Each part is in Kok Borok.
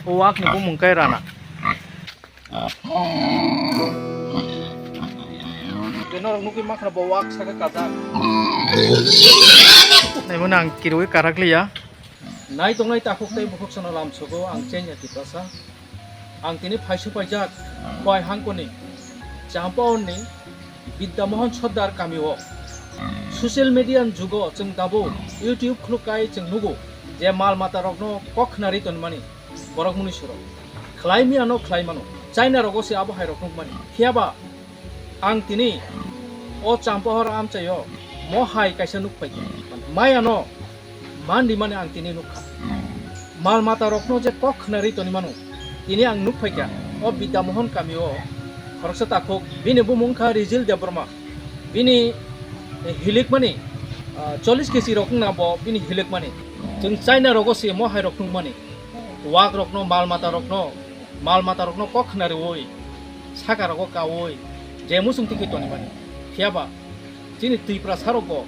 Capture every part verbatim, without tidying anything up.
O wak ni bumung khe Rana. Norok nugwi mankha bo wak saka kajak. Naimano ang kirwi karak liya. Nai tongnai takhuk tei bukhuk sono lamsogo ang Chengya Tiprasa. Ang tini phaisu paijak Khwai Hangkoni Champaorni Bidya Mohan Sordar kamio. Social media ni jugo chwng tabuk YouTube khuluk kai chwng nugo je mal mata rokno kok khna ri tonmani borok muni surok. Khlai miya no khlai mano. China rogo se abo hai rok nukmani. Phiya ba ang tini o Champahor amchaio mo hai kaisa nuk phaikha. Maya no man rimani ang tini nukha. Mal mata rokno je kok khna ri toni mano, tini ang nuk phaikha o Bidya Mohan kamio khoroksa takhuk bini bumung kha Rijil Debbarma. Bini hilikmani, ah, chollish kg rok wngna bo bini hilikmani. Chwng China rogo se mo hai rok nukmani. Wak rokno, mal mata rokno, mal mata rokno kok khna riwi, saka rogo kawi, je muchung tikhi tonimani. Phiya ba chini Tiprasa rokbo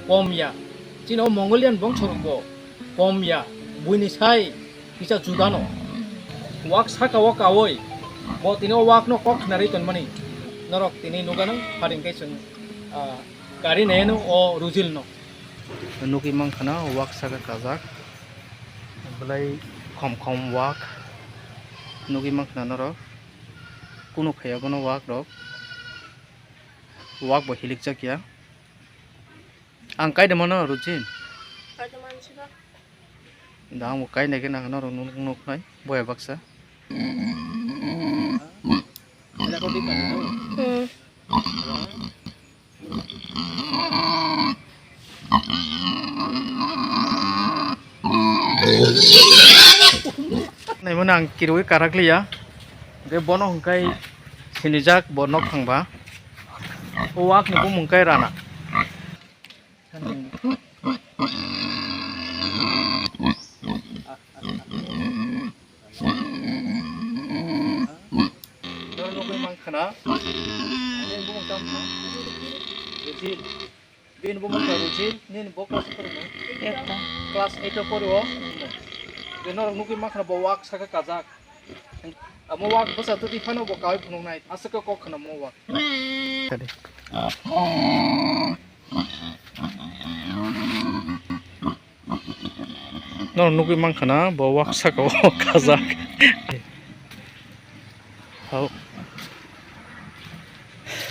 kom ya, chini o Mongolian bongso rokbo kom ya, buini sai kisa juda no. Wak saka o kawi, bo tini o wak no kok khna ri tonmani. Norok tini nuganw, pharing khe chwng, ah, kari nai no o Rijil no. Nugwi mankha na wak saka kajak, belai khom khom wak nugwi mankha na norok, kunu phaiya bono wak rok, wak bo hilikjak ya. Ang kai de mano Rijil. Kai de mansi ba. Da ang bo kai nai khe nang norok nuk nuk nai boya baksa. Hmm. Naimano ang kirwi karak liya. Hwnkhe bono hwnkhe sinijak bo nok thangba. O wak ni bumung khe Rana. Norok nugwi mankha na. Bini bumung tamo kha? Rujil. Bini bumung kha Rujil. Nini bo class o pori no? Ekta. Class eight o pori o. Norok nugwi mankha na bo wak saka kajak. Amo wak bwsa twtwi phano bo kaui phunuknai. Aswk khe kok khna mo wak. Norok nugwi mankha na bo wak saka o kajak. Hau.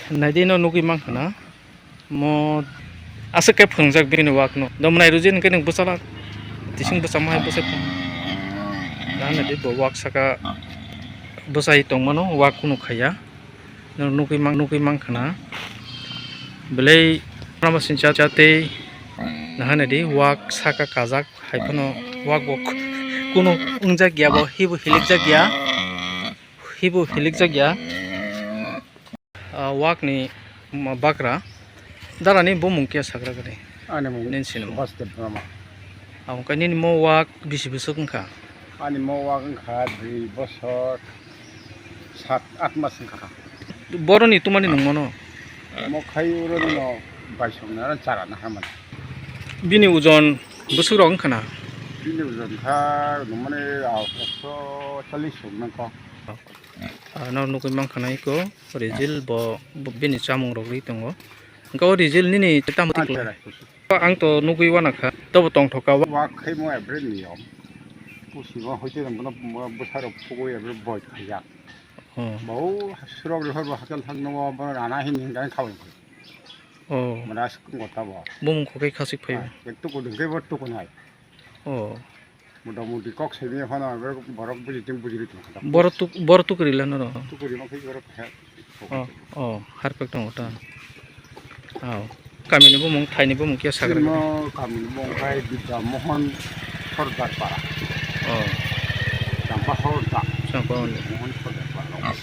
Naidi no nugwi mankha na. Mo aswk khe phwngjak bini wak no. Domonai Rujil hwnkhe nwng bwchalak. Tising bwchamo hai bwsai phung. Nahana di bo wak saka bwsai tongmano wak kunu khaiya. Nugwi mang, nugwi mankha na. Belai rama sincha chatei nahana di wak saka kajak hai phano wak bo kunu wngjak ya bo hibo hilikjak ya. Hibo hilikjak ya. Ah, wak ni ma-, bagra. Dara ni bumung khe sagra gani. Ani mung nini sinimo. Subhas Debbarma. Abo khe nini mo wak bisi bwswk wngkha? Ani mo wak wngkha dui bosor sat at mas wngkha. Boro ni tumani nung mano? Mo khai uro no baisong na chara na hamani. Bini ojon bwswk rok wngkha na? Bini ojon kha nung mani ekso challis wng nang kha. Ah, no nugwi mankha na iko Rijil bo, bo bini chamung rok ri tongo. Hwnkhe o Rijil nini tamo tikla? Ang to nugwi wana kha, tobo tongthok ka. Wak khai mo every niyom. Pusi mo hoite bono bwsa rok phugwi every boy khaijak. Oh. Bo surok rihor bo hakal thang no bo rana hin hin gan khawi. Oh. Mana sukung kota bo. Bumung kho khe khasik phaio. Ektu kudung khe bo tukunai. Oh. Motamoti kok simi phano borok, borok buji tong, buji ri tong kha. Borok tuk, borok tukuri lano ro. Tukuri ma khai borok kha. Oh, oh, harpek tongo ta. Oh. Kamini bumung, thaini bumung khe sagra. Simo kamini bumung khai Bidya Mohan Sordar Para. Oh. Champa Hor da. Champa Hor. Mohan Sordar Para.